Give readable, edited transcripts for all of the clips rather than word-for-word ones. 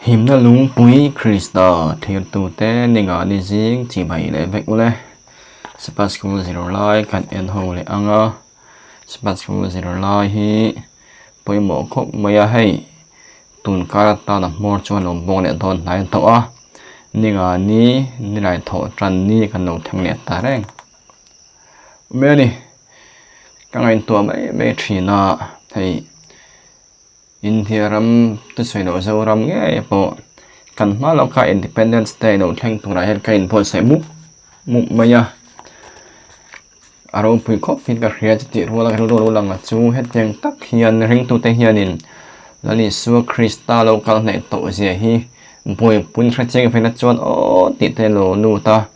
Himna lungpui Krista thirtute ninga ni zing chibai leh vek ule. Sabbath School zirlai kan en ho leh ang a, Sabbath School zirlai hi pawimawh khawp mai a hei. Tun kar atan a hmawr chuan lo bawk leh dawn hnai tawh a, ninga ni nilai thawh tan ni kan lo thleng leh ta reng mai a ni. Ka ngaihtuah mai mai thin a, hei India ram te sawi loh Zoram ngei pawh kan hma lawk kha Independence Day lo thleng turah hian ka inbuatsaih mup mup mai a, a ropui khawp in ka hria chutih rual a ka rilru lo lang a chu hetiang tak hian ringtute hianin Lal Isua Krista lo kal hnaih tawh zia hi buaipui hre chiang vena chuan aw tih te lo lut a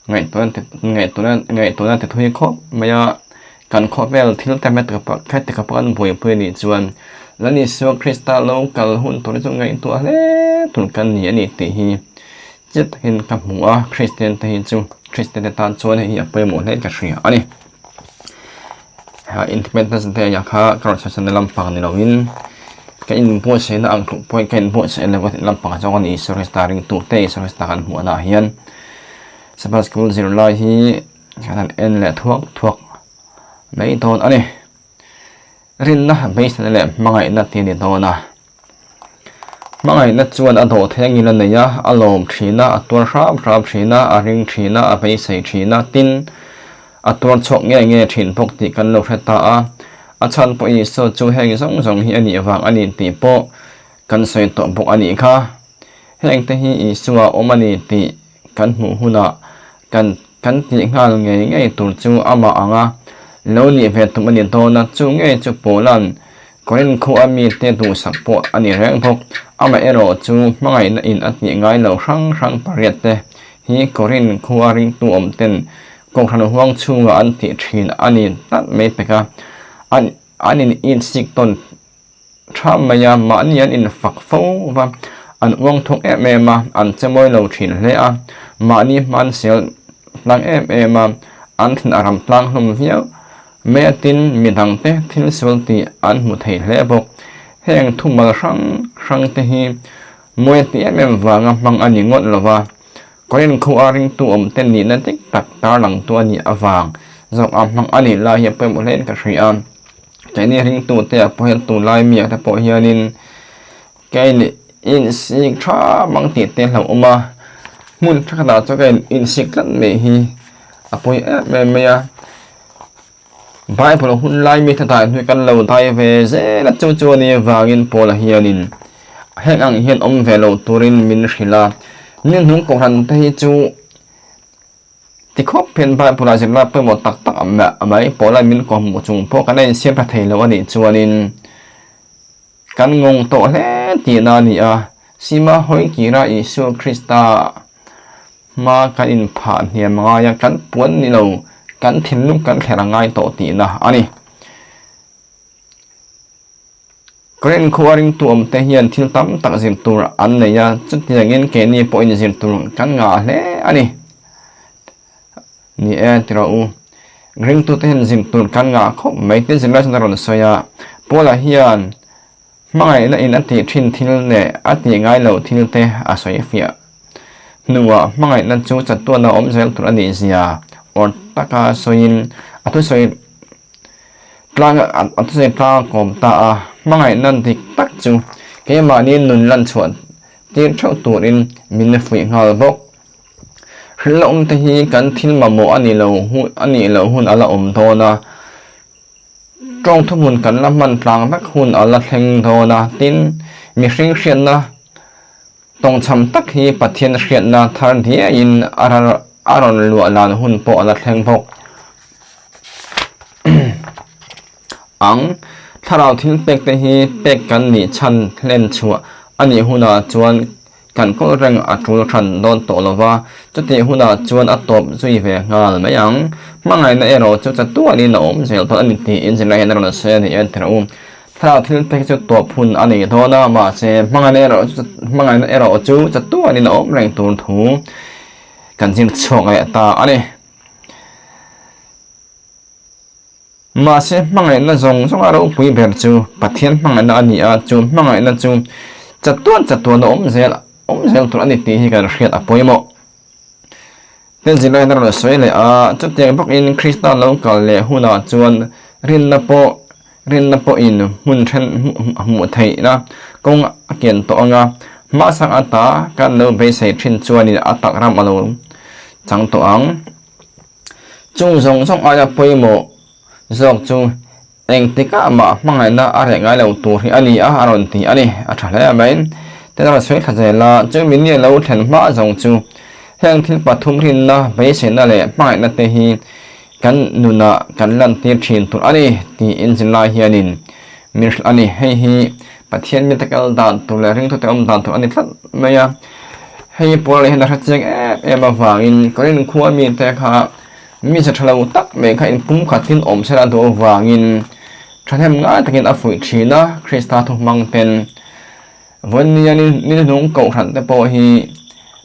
ngaihtuahna ngaihtuahna ngaihtuahna ti thui khawp mai a. Kan khawvel thil te heti ka pawh an buaipui anih chuan Lal Isua Krista lo kal hun tur chu ngaihtuah hle tur kan ni a ni tih hi chiat takin ka hmu a, Kristian te hi chu Kristian te tan chuan hei hi a pawimawh hle ka hria a ni. Independence Day ah kha ka rawn sawisan na lampang ni loin ka inbuatsaihna ang tluk pawhin ka inbuatsaih lo a tih lampang zawk a ni Isua Krista ringtute Isua Krista kan hmuh naah hian Sabbath School zirlai hi Kan han en leh thuak thuak mai dawn a ni. Rinna beiseina leh hmangaihna tih a ni dawn a. Hmangaihna chuan a dawh thei angin a nei a, a lawm thin a, a tuar hram hram thin a, a ring thin a, a beisei thin a, tin, a tuar chhuak nge nge thin bawk tih kan lo hre ta a. A chhan pawh Isua chu heng zawng zawng hi a nih vang a ni tih pawh kan sawi tawh bawk a nih kha. Hengte hi Isua awm a ni tih kan hmuh hunah kan kan tih nghal ngei ngei tur chu amah anga lo nih ve tum a ni dawn a, chu ngei chu Paula'n Korinth khua mite duhsak pawh a ni reng bawk. Amaherawh chu hmangaihna in a tih ngai lo hrang hrang pariat te hi Korinth khua ringtu awm ten Kohhran huang chhungah an tih thin a ni tlat mai pek a, an an in insik tawn Tha mai a, mahni an infak fo va, an uang thawk em em a, an che mawi lo thin hle a, mahni hman sel tlang em em a, an thin a ram tlang hlawm viau mai a tin mi dangte thil sual tih an hmu thei hle bawk. Heng thumal hrang hrang te hi mawi ti em em vanga hmang a ni ngawt lo va, Korin khua ringtu awm te nihna dik tak tarlangtu a nih avang zawk a hmang a nih lai hi a pawimawh hle in ka hria. Keini ringtute ah pawh hian tunlai mi ah te pawh hianin ka in insik tha mang tih te hlauh awm a, hmun thenkhatah chuan ka in insik tlat mai hi a pawi em em mai a. Bible hun lai mi te dan hi kan lo dai ve zel a, chu chu a nih avangin Paula hianin heng ang hian awm ve loh turin min hrilh a, mi hnung kohhran te hi chu Ti khawp hian Bible-ah zirlai pawimawh tak tak a mai pawh lai min kawhhmuh chung pawh kan la insiam tha thei lo a nih chuanin kan ngawng tawh hle tihna a ni a. Sima hawi kira Isua Krista hma kan inphah hniam ngai a, kan puan ni lo, kan thinlung kan thler a ngai tawh tihna a ni. Korin khua ringtu awmte hian thil tam tak zir tur an nei a, chutiangin keini pawhin zir tur kan ngah hle a ni. Ni e, ti rawh u. Ringtute hian zir tur kan ngah khawp mai tih zirlai chuan a rawn sawi a. Paula hian hmangaihna in a tih thin thil leh a tih ngai loh thil te a sawi fiah hnuah hmangaihna chu chatuana awm zel tur a nih zia awr taka sawiin a thusawi Tlang a thusawi tlang a kawm ta a, hmangaihna dik tak chu keimahni nun lan chhuah tir theuh turin min fuih nghal bawk. Hrilh awm te hi kan thil mamawh a ni lo a nih loh hun a la awm dawn a, tawng thuhmun kan la hman tlang vek hun a la thleng dawn a, tin, mihring hriatna tawngchham tak hi Pathian hriatna thar diaiin a rawn luah lan hun pawh a la thleng bawk. Ang, thlarau thil pek te hi pek kan nih chhan hlen chhuah a nih hunah chuan kan kawl reng a tul hran dawn tawh lo va, chutih hunah chuan a tawp zui ve nghal mai ang. Hmangaihna erawh chu chatuanin a awm zel dawn a ni tiin zirlai hian a rawn sawi a ni entir u. Thlarau thil pek chu tawp hun a nei dawn a, mahse hmangaihna erawh chu hmangaihna erawh chu chatuanin a awm reng tur thu kan zir chhuak leh ta a ni. Mahse, hmangaihna zawng zawnga ropui ber chu Pathian hmangaihna a ni a, chu hmangaihna chu Chatuan chatuan a awm zel awm zel tur a ni tih hi kan hriat a pawimawh. Tin zirlai hian a rawn sawi leh a, chutiang bawkin Krista lo kal leh hunah chuan rinna pawh rinna pawhin hmun then hmuh theihna kawng a kian tawh ang a, hmasang ata kan lo beisei thin chuanin a tak ram a lo chang tawh ang. Chung zawng zawng aia pawimawh zawk chu Engtikah mah hmangaihna a reh ngai lo tur hi a ni a, a rawn ti a ni. A tha hle mai. Tin a rawn sawi thla zel a, chu mi ni lo thlen hma zawng chu heng thil pathum rinna, beiseina leh hmangaihna te hi kan nunah kan lantir thin tur a ni tiin zirlai hianin min hrilh a ni. Hei hi Pathian mite kal dan tur leh ringtute awm dan tur a ni tlat mai a. Hei Paula hian a hrechiang em em avangin Korin khua mite kha Mi che tha lo tak mai kha inpumkhatin awm sela duh avangin thahnem ngai takin a fuih thin a, Krista thu hmang ten vawinia ni hnung kohhran te pawh hi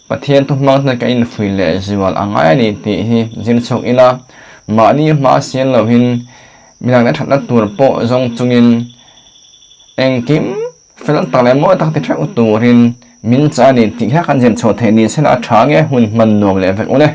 Pathian thu hmang ten ka infuih leh zual a ngai a ni tih hi zir chhuak ila, mahni hma sial lohin midangte thatna tur pawh zawng chungin engkim Fel tak leh mawi tak ti theuh turin min chah a ni tih kha kan zir chhuah theih ni sela a tha nge hun hman nuam leh vek u le.